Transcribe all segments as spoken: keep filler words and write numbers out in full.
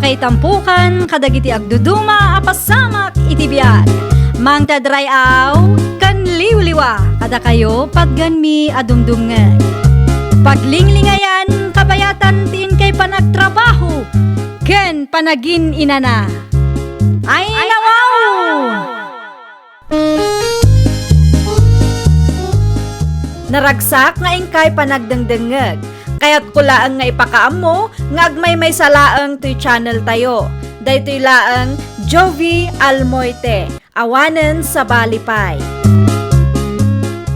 Ay tampukan kadagiti agduduma a pasamak iti biag. Mangted ray-aw ken liwliwa kadakayo patgenmi a dumdumngeg. Paglinglingayan kabayatan ti inkay panagtrabaho ken panagin-inana. Ay, nawaw! Naragsak nga inkay panagdengdengngeg. Kayatko laeng nga ipakaammo nga agmaymaysa laeng toy channel tayo. Daytoy laeng Jovie Almoite, awanen sabali pay.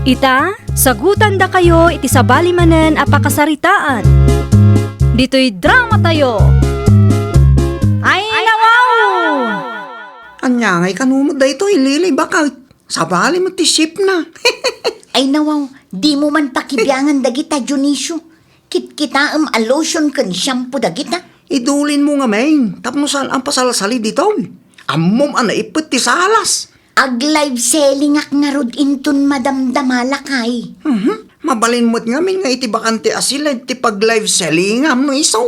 Ita, sagutandakayo iti sabali manen a pakasaritaan. Ditoy drama tayo. Ay, nawaw! Ania ngay kano met daytoy, Lily, baket? Sabali met ti chef na. Ay, nawaw, dimo man pakibiangan dagita, Dionisio. Kitkitaem a lotion ken shampoo dagita. Idulinmo ngamin, tapno saan a pasalsali ditoy. Ammom a naippet ti salas. Ag-live sellingak ngarud inton madamdama, lakay. Mhm. Mabalin met ngamin nga iti bakante a siled ti pag-live sellingam no isu.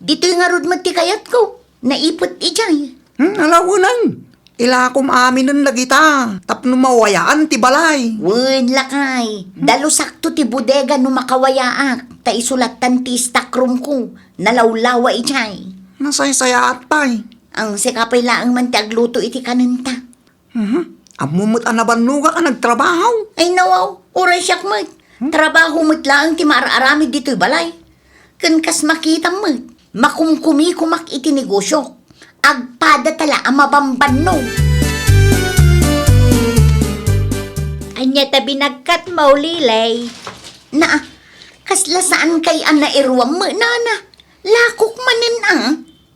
Ditoy ngarud met ti kayatko. Naipet idiay. Hmm, ala wen. Ilakom aminen dagita tapno mawayaan ti balay. Wen, lakay. Dalusakto ti bodega no makawayaak, ta isu lattan ti stockroomko. Nalawlawa idiay. Nasaysayaat pay. Ang sika pay laeng man ti agluto iti kanenta. Mhm. Ammom met a nabannogak a nagtrabaho. Ay, nawaw, uray siak met. Hmm? Trabaho met laeng ti maar-aramid ditoy balay. Ken kas makitam met, makumkumikomak iti negosio. Agpada tala a mabambanno. Ania ta binagkatmo, Lily? Naa, kasla saan kay a nairuam met, nana. Lakok manen a.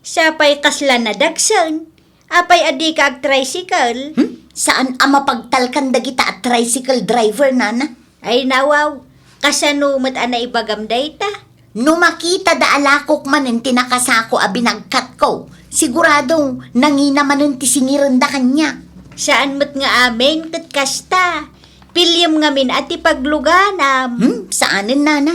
Sapay kasla nadagsen. Apay a dika agtricycle? Hmm? Saan a mapagtalkan dagita a tricycle driver, nana? Ay, nawaw. Kasano met a naibagam dayta? No makitada a lakok manen ti nakasako a binagkatko, siguradong nangina manen ti singirenda kaniak. Saan met nga amin ket kasta. Piliem ngamin a ti pagluganam. Hmm? Saanen, nana?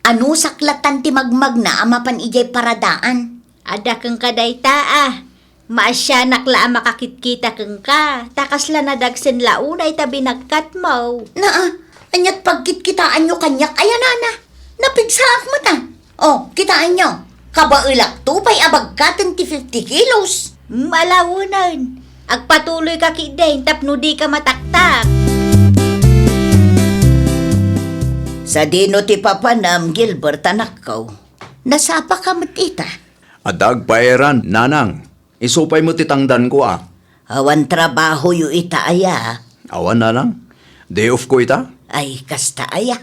Anusak lattan ti magmagna a mapan idiay paradaan. Adda kenka dayta a. Maasianak la a makakitkita kenka, ta kasla nadagsen la unay ta binagkatmo. Naa, aniat pagkitkitaanyo kaniak aya, nana? Napigsaak met a. Oh, kitaenyo, kabaelakto pay a bagkaten ti fifty kilos. Mm, ala wen. Agpatuloyka ketdin tapno dika mataktak. Sadino ti papanam, Gilbert, anakko? Nasapaka met ita? Adda agpaeran, nanang. Isu pay met ti tangdanko a. Awan trabahoyo ita aya? Awan, nanang. Day off ko ita. Ay, kasta aya?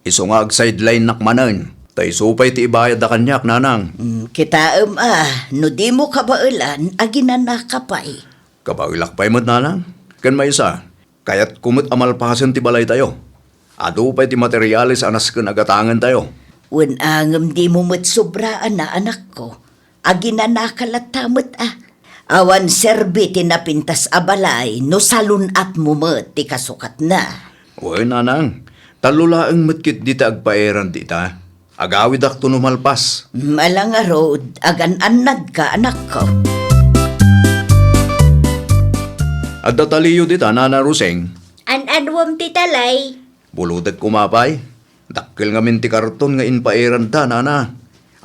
Isu nga ag-sidelineak manen. Ta isu pay ti ibayadda kaniak, nanang. Mm, kitaem a, no dimo kabaelan, aginanaka pay. Kabaelak pay met, nanang. Ken maysa, kayatko met a malpasen ti balaytayo. Adu pay ti materiales a nasken a gatangentayo. Wen a ngem dimo met sobraan a, anakko. Aginanaka latta met a. Awan serbi ti napintas a balay no salun-atmo met ti kasukatna. Wen, nanang, tallo laeng met ketdi ti agpaeran dita. Agawidakto no malpas. Ala ngarud, agan-annadka, anakko. Adda taliyo dita, Nana Roseng? An-anuem ti tali? Bulodek koma pay. Dakkel ngamin ti karton nga impaeranda, nana.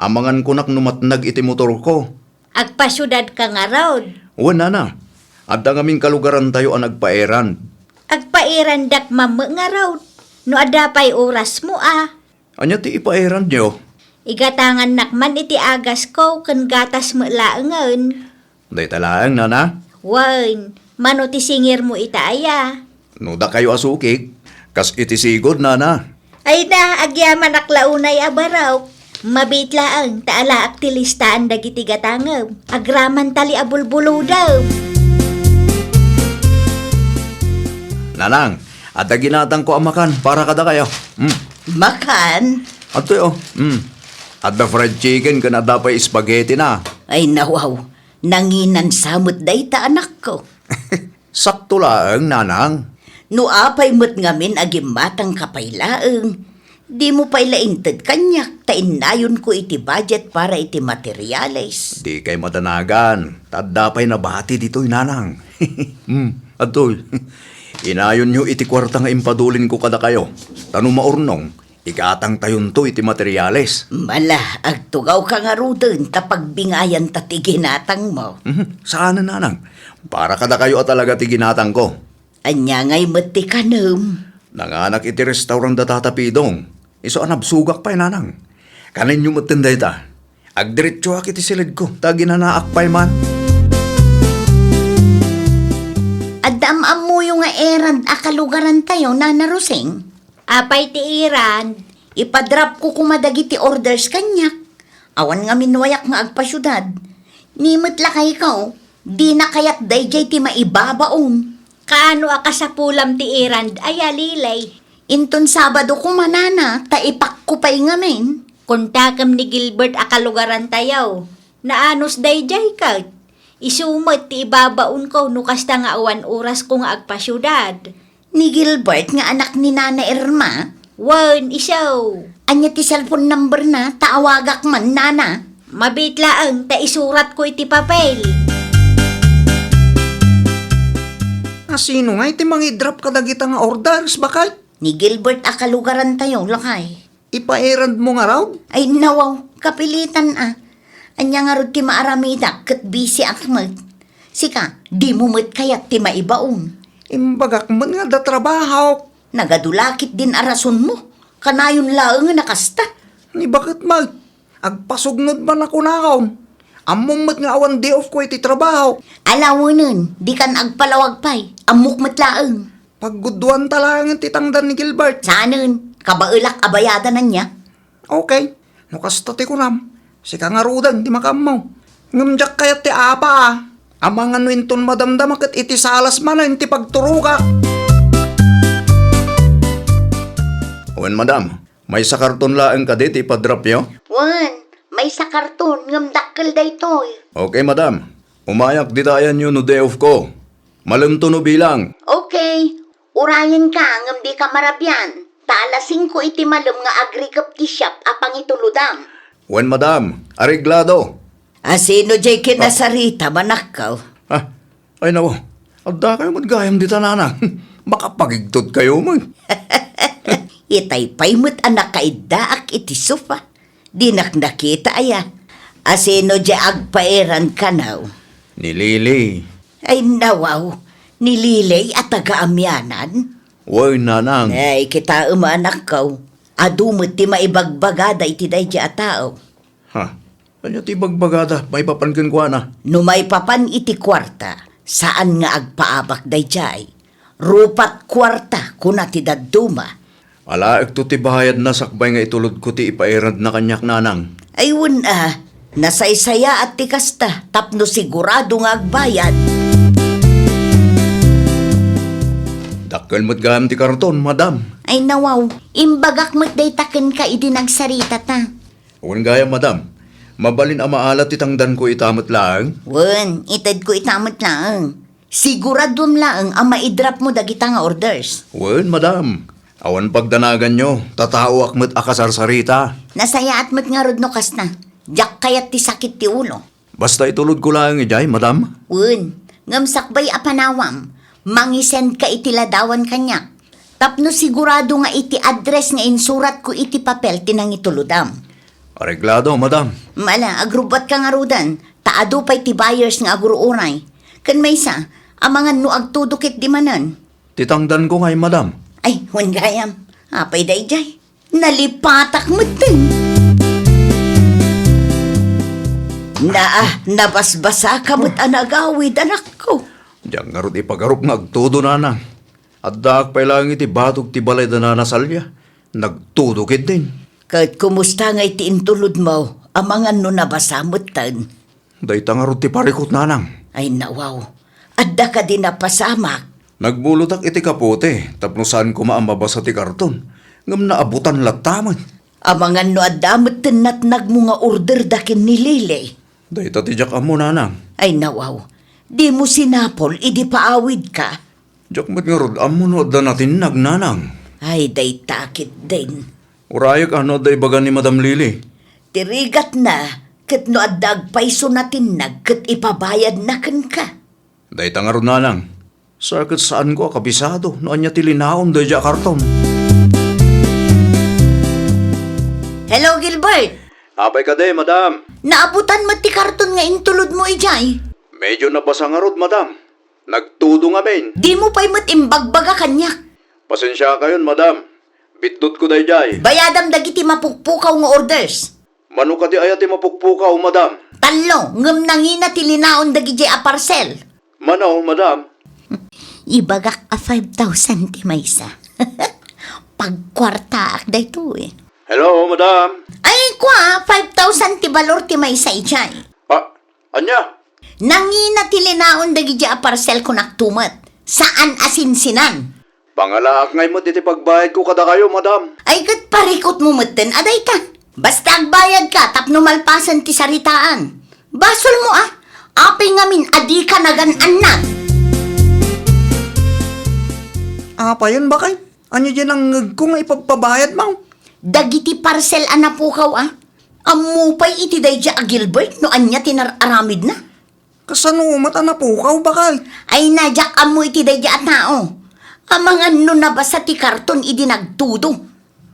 Amangan konak no matnag iti motorko. Agpasiudadka ngarud? Wen, nana. Adda ngamin kalugarantayo a nagpaeran. Agpaerandak man met ngarud. No adda pay orasmo a. Ania ti ipaeranyo? Igatangannak man iti agasko ken gatas met laengen. Dayta laeng, nana? Wen, mano ti singirmo ita aya? No dakayo a sukik, kas iti sigud, nana. Ay na, agyamanak la unay a barok. Mabiit laeng, ta alaak ti listaan dagiti gatangem. Agraman tali a bulbulodem. Nanang, adda ginatangko a makan para kadakayo. Hmm. Makan? Adtoy, oh. Hmm. Adda fried chicken ken adda pay spaghetti na. Ay, nawaw. Nanginan sa met dayta, anakko. Sakto laeng, nanang. No apay met ngamin a gimmatangka pay laeng, Dimo pay la inted kaniak ta innayonko iti budget para iti materials. Dikay madanagan, ta adda pay nabati ditoy, nanang. Hmm, adtoy. Inayonyo iti kuarta nga impadulinko kadakayo. Ta no maurnong, igatangtayonto iti materials. Mala, agtugawka ngaruden ta pagbingayanta ti ginatangmo. Mhm, saanen, nanang. Para kadakayo a talaga ti ginatangko. Ania ngay met ti kanem? Nanganak iti restaurant da Tata Pidong. Isu a nabsogak pay, nanang. Kanenyo metten dayta. Agdiretsoak iti siledko, ta aginanaak pay man. Adda am-ammoyo nga errand a kalugarantayo, Nana Rosing? Apay ti errand? Ipadropko koma dagiti orders kaniak. Awan ngamin wayak nga agpasiudad. Ni met lakayko, dina kayat daydiay ti maibabaon. Kaano a kasapulam ti errand aya, Lilay? Inton Sabado koma, nana, ta ipakko pay ngamin. Kontakem ni Gilbert a kalugarantayo. Naanus daydiay ket. Isu met ti ibabaonko no kasta nga awan orasko nga agpasiudad. Ni Gilbert nga anak ni Nana Irma? Wen, isu. Ania ti cellphone number na? Ta awagak man, nana. Mabiit laeng ta isuratko iti papel. A sino ngay ti mangidrop kadagita nga orders, baket? Ni Gilbert a kalugarantayo, lakay. Ipaerrand mo ngarud? Ay, nawaw, kapilitan a. Ania ngarud ti maaramidak ket busy ak met. Sika, dimo met kayat ti maibaon? Imbagak met nga adda trabahok. Nagadu la ketdin a rasonmo. Kanayon laeng a kasta. Ni baket met, agpasugnod man a kunakon. Ammom met nga awan day off ko iti trabaho. Ala wenen, dikan agpalawag pay. Ammok met laeng. Paggudduanta laengen ti tangdan ni Gilbert. Saanen, kabaelak a bayadan ania? Okay, no kasta ti kunam, sika ngaruden ti makaammo. Ngem diak kayat ti apa a. Amangan no inton madamdama ket iti salas manen ti pagturogak. Wen, madam, maysa karton laeng kadi ti ipadropyo? Wen, maysa karton, ngem dakkel daytoy. Okay, madam. Umayak dita ayanyo no day off ko. Malemto no bilang. Okay. Urayenka ngem dika marabian. Ta alas singko iti malem nga agrikep ti shop a pangitulodam. Wen, madam. Areglado. A sino diay kinasarita, manakkaw? Ah, ay, nawa. Adda kayo met gayam dita, nana. Makapagigtot kayo met. Itay pay met a nakaiddaak iti sofa. Dinak nakita aya. A sino diay agpaerrand kano? Ni Lily. Ay, nawaw. Ni Lily a taga-Amianan? Wen, nanang. Ay, kitaem a, anakko. Adu met ti maibagbagada iti daydiay a tao. Ha? Ania ti ibagbagada maipapan kenkuana? No maipapan iti kuarta, saan nga agpaabak daydiay. Rupat kuarta, kuna ti dadduma. Alaekto ti bayadna sakbay nga itulodko ti ipaerrandna kaniak, nanang. Ay, wen a, nasaysayaat ti kasta tapno sigurado nga agbayad. Dakkel met gayam ti karton, madam. Ay, nawaw, imbagak met dayta kenka idi nagsaritata. Wen gayam, madam. Mabalin a maala ti tangdanko ita met laeng? Wen, itedko ita met laeng. Siguraduem laeng a maidropmo dagita nga orders. Wen, madam. Awan pagdanaganyo, ta taoak met a kasarsarita. Nasayaat met ngarud no kasta. Diak kayat ti sakit ti ulo. Basta itulodko laeng idiay, madam? Wen, ngem sakbay a panawam, mangisendka iti ladawan kaniak. Tapno sigurado nga iti address nga insuratko iti papel ti nangitulodam. Areglado, madam. Ala, agrubbuatka ngaruden, ta adu pay ti buyers nga agur-uray. Ken maysa, amangan no agtudo ketdi manen. Ti tangdanko ngay, madam. Ay, wen gayam. Apay daydiay? Nalipatak metten. Naa, nabasbasaka met a nagawid, anakko. Diak ngarud ipagarup nga agtudo, nanang. Addaak pay laeng iti batog ti balay da Nana Salia. Nagtudo ketdin. Ket kumusta ngay ti intulodmo? Amangan no nabasa metten. Dayta ngarud ti parikut, nanang. Ay, nawaw. Adda kadi napasamak? Nagbulotak iti kapote tapno saan koma a mabasa ti karton, ngem naabutan latta met. Amangan no adda met ti natnagmo nga order da ken ni Lily. Dayta ti diak ammo, nanang. Ay, nawaw. Dimo sinapol idi paawidka. Diak met ngarud ammo no adda natinnag, nanang. Ay, dayta ketdin. Urayek a no adda ibaga ni Madam Lily. Ti rigatna, ket no adda agpayso natinnag ket ipabayadna kenka. Dayta ngarud, nanang. Sa ket saanko a kabisado no ania ti linaon daydiay a karton. Hello, Gilbert! Apay kadi, madam? Naabutan met ti karton nga intulodmo idiay? Medyo nabasa ngarud, madam. Nagtudo ngamin. Dimo pay met imbagbaga kaniak. Pasensiakayon, madam. Bitdotko daydiay. Bayadam dagiti mapukpukaw nga orders. Mano kadi aya ti mapukpukaw, madam? Tallo, ngem nangina ti linaon dagidiay a parcel. Mano, madam? Ibagak a five thousand ti maysa. Pagkuartaak daytoy. Hello, madam? Ay, kua, five thousand ti balor ti maysa idiay. Ah, ania? Nangina ti linaon dagidiay a parcel, kunak tumet. Saan a sinsinan. Pangalaak ngay met iti pagbayadko kadakayo, madam. Ay, ket parikutmo metten a dayta. Basta agbayadka tapno malpasen ti saritaan. Basolmo a. Apay ngamin a dika nagan-annad? Apayen, bakay? Ania diay nangngegko nga ipagpabayadmo? Dagiti parcel a napukaw a. Ammo pay iti daydiay a Gilbert no ania ti nar-aramidna. Kasano met a napukaw, bakay? Ay, na, diak ammo iti daydiay a tao. Amangan no nabasa ti karton idi nagtudo.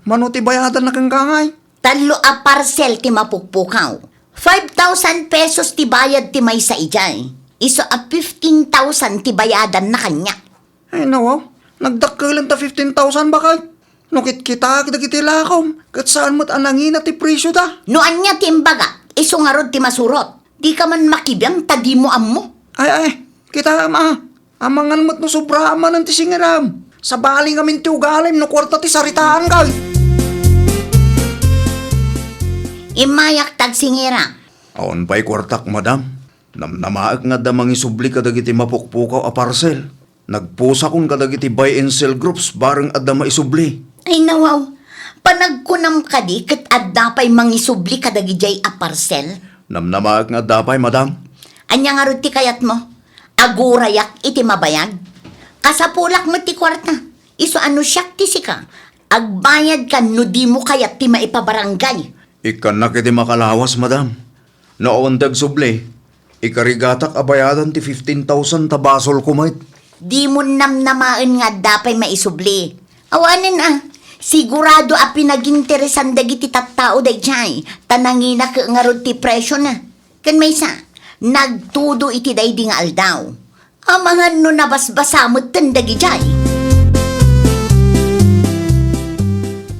Mano ti bayadanna kenka ngay? Tallo a parcel ti mapukpukaw. Five thousand pesos ti bayad ti maysa idiay. Isu a fifteen thousand ti bayadanna kaniak. Ay, nawaw. Nagdakkelen ta fifteen thousand, bakay. No kitkitaak dagiti lakom, ket saan met a nangina ti presioda. No ania ti imbagak, isu ngarud ti masurot. Dika man makibiang ta dimo ammo. Ay, ay, kitaem a. Amangan met no sobraam manen ti singiram. Sabali ngamin ti ugalim no kuarta ti saritaanka. Immayak ta agsingira. Awan pay kuartak, madam. Namnamaek nga adda mangisubli kadagiti mapukpukaw a parcel. Nagpusakon kadagiti buy and sell groups bareng adda maisubli. Ay, nawaw. Panagkunam kadi ket adda pay mangisubli kadagidiay a parcel? Namnamaek nga adda pay, madam. Ania ngarud ti kayatmo? Agurayak iti mabayag? Kasapulak met ti kuarta. Isu a no siak ti sika, agbayadka no dimo kayat ti maipabarangay. Ikkannak iti makalawas, madam. No awan ti agsubli, ikarigatak a bayadan ti fifteen thousand ta basolko met. Dimo namnamaen nga adda pay maisubli. Awanen a, sigurado a pinaginteresan dagiti tattao daydiay, ta nangina ket ngarud ti presiona. Ken maysa, nagtudo iti daydi nga aldaw. Amangan no nabasbasa metten dagidiay.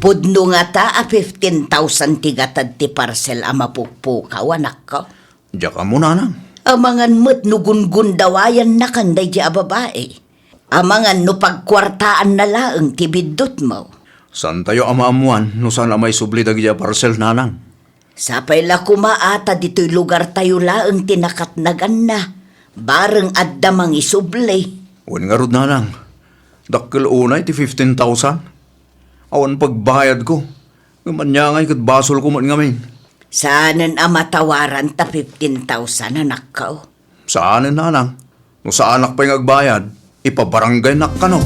Pudno ngata a fifteen thousand ti gatad ti parcel a mapukpukaw, anakko? Diak ammo, nanang. Amangan met no gungundawayannakan daydi a babai. Amangan no pagkuartaanna laeng ti biddutmo. Saantayo a maammoan no saan a maisubli dagidi a parcel, nanang. Sapay la koma a ta ditoy lugartayo laeng ti nakatnaganna, bareng adda mangisubli. Wen ngarud, nanang, dakkel unay ti fifteen thousand. Awan pagbayadko. Ngem ania ngay ket basolko met ngamin. Saanen a matawaran ta fifteen thousand, anakko? Saanen, nanang. No saanak pay nga agbayad, ipabaranggaynak kano.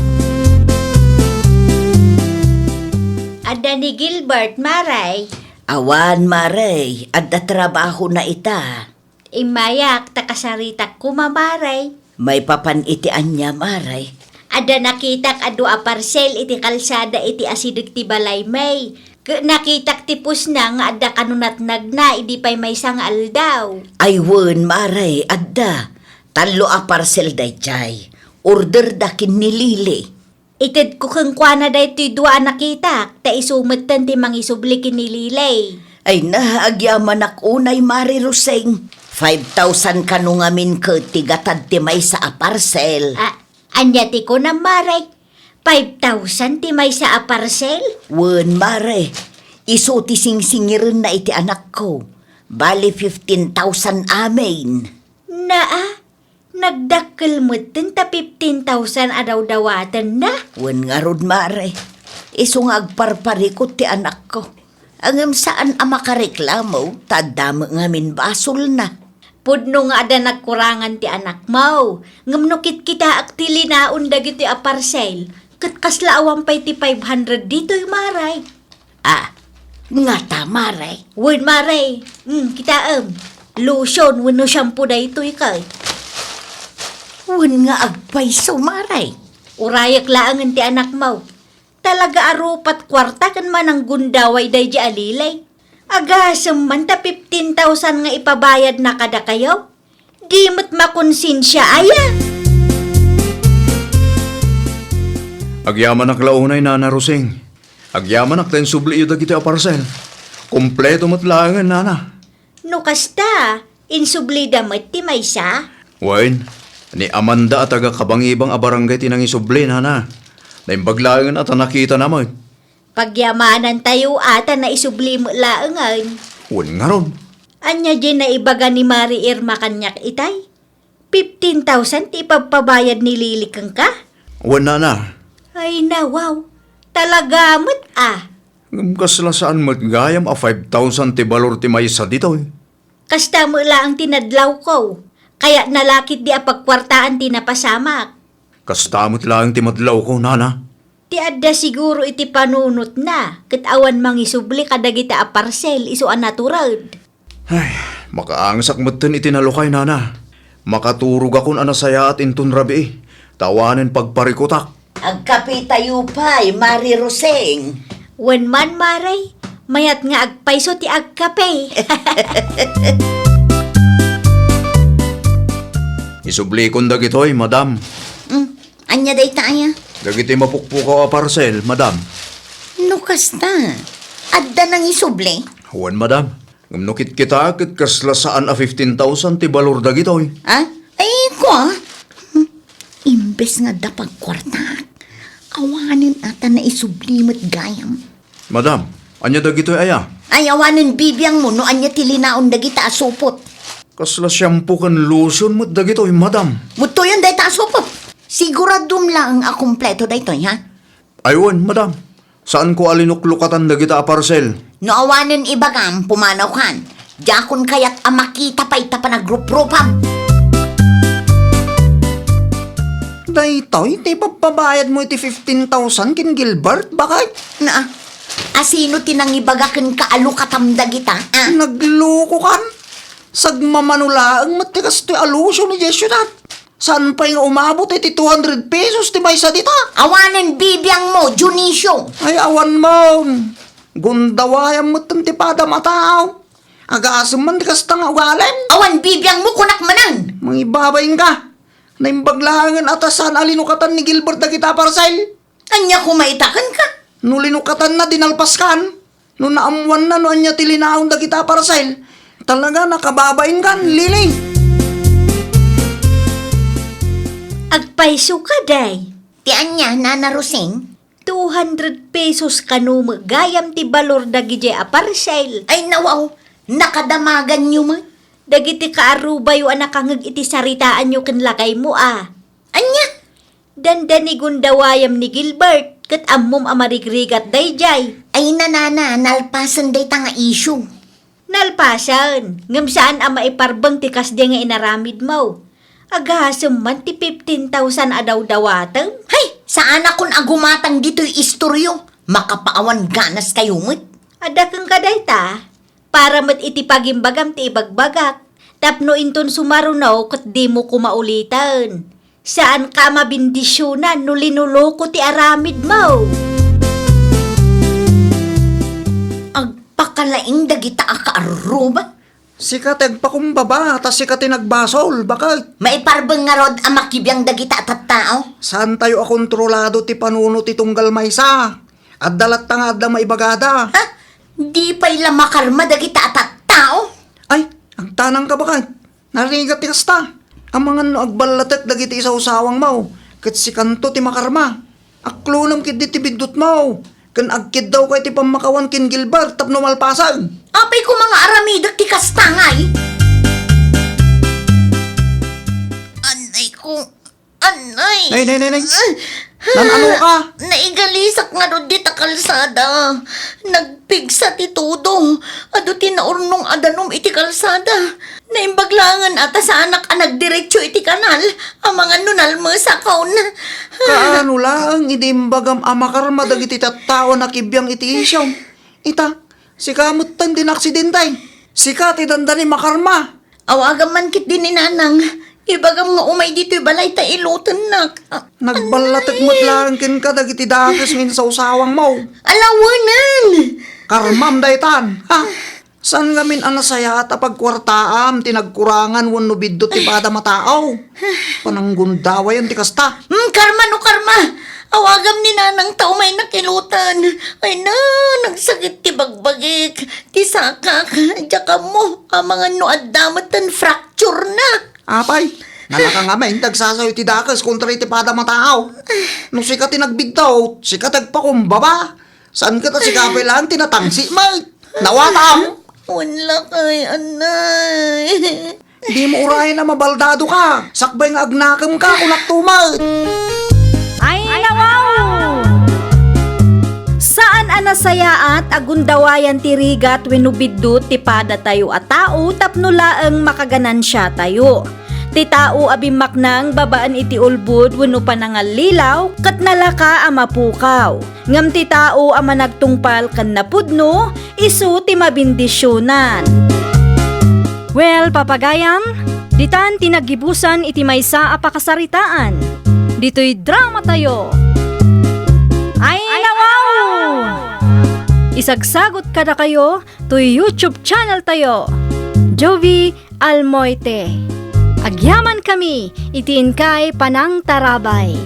Adda ni Gilbert, Maray? Awan, Maray. Adda trabahona ita. Immayak ta kasaritak koma, Maray. Maipapan iti ania, Maray? Adda nakitak a dua a parsel iti kalsada iti asideg ti balay, May. Ket nakitak ti pusna nga adda kano natnagna idi pay maysa nga aldaw. Ay wen, Maray, adda. Tallo a parsel daydiay. Orderda ken ni Lily. Itedko kenkuana daytoy dua a nakitak, ta isu metten ti mangisubli ken ni Lily. Ay na, agyamanak unay, Mari Roseng. Five thousand kano ngamin ket ti gatad ti maysa a parsel. A, ania ti kunam, Mare? Five thousand ti maysa a parsel? Wen, Mare. Isu ti singsingirenna iti anakko. Bali fifteen thousand amin. Naa, nagdakkel metten ta fifteen thousand a dawdawatenna? Wen ngarud, Mare. Isu nga agparparikut ti anakko. Ngem saan a makareklamo, ta adda met ngamin basolna. Pudno nga adda nagkurangan ti anakmo, ngem no kitkitaak ti linaon dagitoy a parsel, ket kasla awan pay ti five hundred ditoy, Mare. Ah, Ngata, mare? Wen, mare. Hmm, kitaem. Lotion wenno shampoo daytoy kay. Wen nga agpayso, mare. Urayek laengen ti anakmo. Talaga a rupat kuarta ken mananggundaway daydi a lili. Agasem man ta fifteen thousand nga ipabayadna kadakayo. Di met makonsensia, aya? Agyamanak la unay, Nana Rosing. Agyamanak ta insubliyo dagiti a parcel. Kompleto met laengen, Nana. No kasta, insublida met ti maysa? Wen, ni Amanda a taga Kabangibang a barangay ti nangisubli, Nana. Naimbag laengen a ta nakitana met. Pagyamanantayo a ta naisubli met laengen. Wen ngarud. Ania diay naibaga ni Mari Irma kaniak itay? Fifteen thousand ti ipabpabayad ni Lily kenka? Wen, Nana. Ay, nawaw. Talaga met a. Ngem kasla saan met gayam a five thousand ti balor ti maysa ditoy? Kasta met laeng ti nadlawko. Kayatna la ketdi a pagkuartaan ti napasamak. Kasta met laeng ti madlawko, Nana. Ti adda siguro iti panunotna, ket awan mangisubli kadagita a parcel isu a natured. Ay, makaangsak metten iti nalukay, Nana. Makaturogakon a nasayaat inton rabii, ta awanen pagparikutak. Agkapetayo pay, Mari Rosing. Wen man, Mare, mayat nga agpayso ti agkape. Isublikon dagitoy, Madam. Mm, ania dayta aya? Dagiti mapukpukaw a parcel, Madam. No kasta, adda nangisubli? Wen, Madam. Ngem no kitkita, ket kasla saan a fifteen thousand ti balor dagitoy. Ah? Ay, kua? Hmm. Imbes nga adda pagkuartaak, awanen a ta naisubli met gayam. Madam, ania dagitoy aya? Ay, awanen bibiangmo no ania ti linaon dagita a supot. Kasla shampoo ken lotion met dagitoy, Madam. Muttoyon dayta a supot. Siguradom laeng a kompleto daytoy, ha? Ay wen, Madam. Saanko a linuklukatan dagita a parcel. No awanen ibagam, pumanawkan. Diakon kayat a makita pay ta panagruprupam. Daytoy ti ipabpabayadmo iti fifteen thousand ken Gilbert, baket? Na, asino ti nangibaga kenka a lukatam dagita, a? Naglukokan? Sagmamano laeng met ti kastoy a lotion idiay siudad. Saan pay nga umabot iti two hundred pesos ti maysa dita? Awanen bibiangmo, Dionisio. Ay, awan man. Gundawayam metten ti padam a tao. Agasem man ti kasta nga ugalim. Awan bibiangmo, kunak manen. Mangibabain ka. Naimbag laengen a ta saan a linukatan ni Gilbert dagita a parcel. Ania koma ita kenka? No linukatanna, di nalpaskan. No naammoanna no ania ti linaon dagita a parcel, talaga nakababain kan, Lily. Agpayso ka, day. Ti ania, Nana Rosing? Two hundred pesos kano met gayam ti balor dagidiay a parcel. Ay, nawaw, nakadamaganyo met. Dagiti kaarubayo a nakangeg iti saritaanyo ken lakaymo a. Ania? Dandani gundawayam ni Gilbert, ket ammom a marigrigat daydiay. Ay, nanana, nalpasen dayta nga issue. Nalpasen, ngem saan a maiparbeng ti kasdi nga inaramidmo. Agasem man ti fifteen thousand a dawdawatem. Hay, saanakon a gumatang ditoy istoryo. Makapaawan ganas kayo met. Adda kenka dayta? Para met iti pagimbagam ti ibagbagak, tapno inton sumaruno ket dimo koma uliten. Saanka a mabindisionan no linuko ti aramidmo. Agpakalaing dagita a kaarruba. Sika ti agpakumbaba, ta sika ti nagbasol, baket. Maiparbeng ngarud a makibiang dagita a tattao? Saantayo a kontrolado ti panunot ti tunggal maysa. Adda latta nga adda maibagada. Ha? Di pay la makarma dagita a tattao? Ay, agtanangka, baket. Narigat ti kasta. Amangan no agballatek dagiti isawsawangmo, ket sikanto ti makarma. Aklonem ketdi ti biddutmo, ken agkiddawka iti pammakawan ken Gilbert tapno malpasen. Apay koma nga aramidek ti kasta, ngay? Anay ko. Anay! Nay, nay, nay, nay. Ah. Nan-ano ka? Naigalisak ngarud dita kalsada. Nagpigsa ti todo. Adu ti naurnong a danum iti kalsada. Naimbag laengen a ta saanak a nagdiretso iti kanal. Amangan no nalmesakon. Kaano laeng idi imbagam a makarma dagiti tattao a nakibiang iti isyom? Ita, Sika metten ti naaksidente. Sika ti dandani makarma. Awagam man ketdi ni Nanang. Ibagam nga umay ditoy balay ta ilutennak. Ah, nagballatek met laeng kenka dagiti dakes nga insawsawangmo. Alawanan! Karmam daytan, ha? Saan ngamin a nasayaat a pagkuartaam ti nagkurangan wenno biddut ti padam a tao? Pananggundawayan ti kasta. Hmm, karma no karma! Awagam ni Nanang ta umaynak iluten. Ay na, nagsakit ti bagbagik, ti sakak, diak ammo, amangan no adda met ten fracture na. Apay, nalaka ngamin ti agsasayo ti dakes kontra iti padam a tao. No sika ti nagbiddut, sika ti agpakumbaba. Saan ket a sika pay laeng ti natangsit met? Nawatam? Wen lakay, anay. Dimo urayen a mabaldadoka. Sakbay nga agnakemka, kunakto met. Ay, nawaw! Saan a nasayaat a gundawayan ti rigat wenno biddut ti padatayo a tao tapno laeng makaganansiatayo. Ti tao a bimmaknang babaen iti ulbod wenno panangallilaw ket nalaka a mapukaw. Ngem ti tao a managtungpal ken napudno, isu ti mabindisionan. Well, papagayam, ditan ti naggibusan iti maysa a pakasaritaan. Ditoy dramatayo. Ay, nawaw! Isagsagot kadakayo toy YouTube channel tayo, Jovie Almoite. Agyamankami iti inkay panangtarabay.